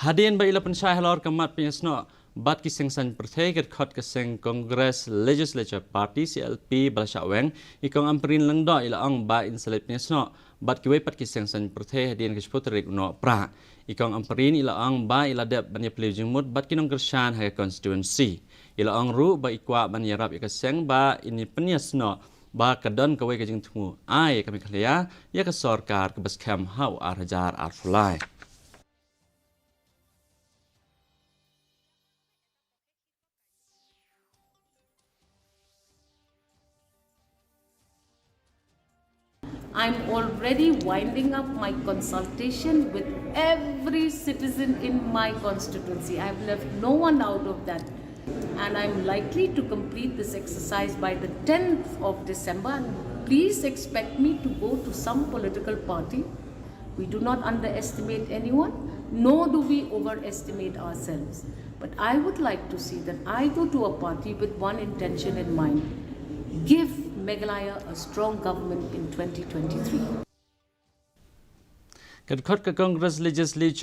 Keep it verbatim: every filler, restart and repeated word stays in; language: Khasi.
Hadien ba i la pynshai halor ka mat pynïasnoh bad ki seng saiñ pyrthei, ka dkhot ka seng Congress Legislature Party, C L P, ba la shah weng, i Kong Ampareen Lyngdoh, i la ong ba in sa leit pynïasnoh bad kiwei pat ki seng saiñ pyrthei hadien ka shiphew tarik u Nohprah. I Kong Ampareen i la ong ba i la dep ban ïapylliew jingmut bad ki nongkyrshan ha ka constituency. I la ong ruh ba i kwah ban ïarap ïa ka seng ba in ïa pynïasnoh ba ka don kawei ka jingthmu ai ïa ka Meghalaya ïa ka sorkar kaba skhem ha u ar hajar arphew lai. I'm already winding up my consultation with every citizen in my constituency. I've left no one out of that. And I'm likely to complete this exercise by the tenth of December. And please expect me to go to some political party. We do not underestimate anyone, nor do we overestimate ourselves. But I would like to see that I go to a party with one intention in mind: give Meghalaya a strong government in twenty twenty-three. Ka dkhot ka Congress Legislature